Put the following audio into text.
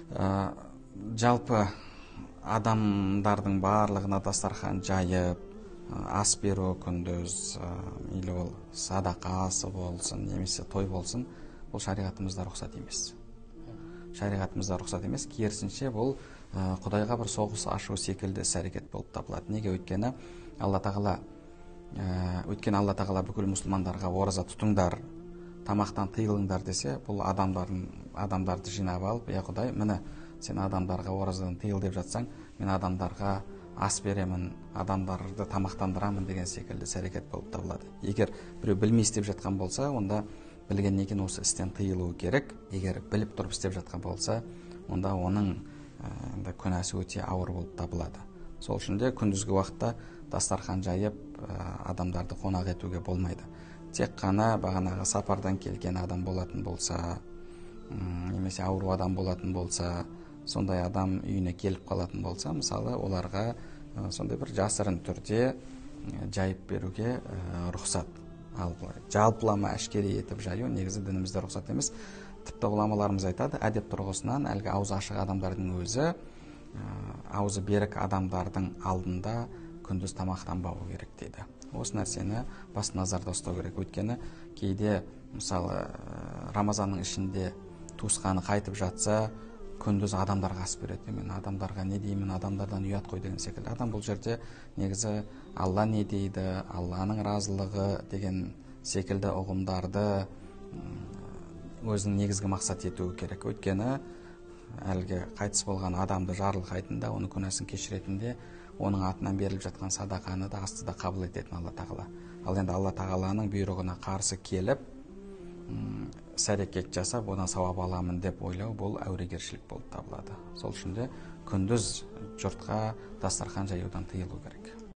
Жалпы адамдардың барлығына дастархан жайып, ас беру күндіз, или ол садақа асы болсын, немесе той болсын, бұл шариғатымызда рұқсат емес. Шариғатымызда рұқсат емес, керісінше бұл Құдайға бір соғыс ашу секілді іс-әрекет болып табылады. Неге? Өйткені Алла Тағала, Алла Тағала бүкіл мұсылмандарға ораза тұтыңдар, тамақтан тыйылыңдар десе, бұл адамдарды жинап алып, «Е Құдай, міне сен адамдарға оразадан тыйыл деп жатсаң, мен адамдарға ас беремін, адамдарды тамақтандырамын» деген секілді іс-әрекет болып табылады. Егер біреу білмей істеп жатқан болса, онда білгеннен кейін осы істен тыйылуы керек. Егер біліп тұрып істеп жатқан болса, онда оның енді күнәсі өте ауыр болып табылады. Сол үшін де күндізгі уақытта дастархан жайып, адамдарды қонақ етуге болмайды. Тек қана бағанағы сапардан келген адам болатын болса, немесе ауру адам болатын болса, сондай адам үйіне келіп қалатын болса, мысалы, оларға сондай бір жасырын түрде жайып беруге рұқсат. Ал жалпылама әшкере етіп жаю негізі дінімізде рұқсат емес. Тіпті ғұламаларымыз айтады, әдеп тұрғысынан әлгі аузы ашық адамдардың өзі аузы берік адамдардың алдында күндіз тамақтанбауы керек дейді. Осы нәрсені бас назарда ұстау керек. Өйткені кейде, мысалы, Рамазанның ішінде туысқаны қайтып жатса, күндіз адамдарға ас береді. Мен адамдарға не деймін, адамдардан ұят қой деген секілді. Адам бұл жерде негізі Алла не дейді, Алланың разылығы деген секілді ұғымдарды өзінің негізгі мақсат етуі керек. Өйткені әлгі қайтыс болған адамды жарылқайтын да, оның күнәсін кешіретін де, оның атынан беріліп жатқан садақаны да, асты да қабыл ететін Алла Тағала. Ал енді Алла Тағаланың бұйрығына қарсы келіп, іс-әрекет жасап, одан сауап аламын деп ойлау бұл әурегершілік болып табылады. Сол үшін де күндіз жұртқа дастархан жаюдан тыйылу керек.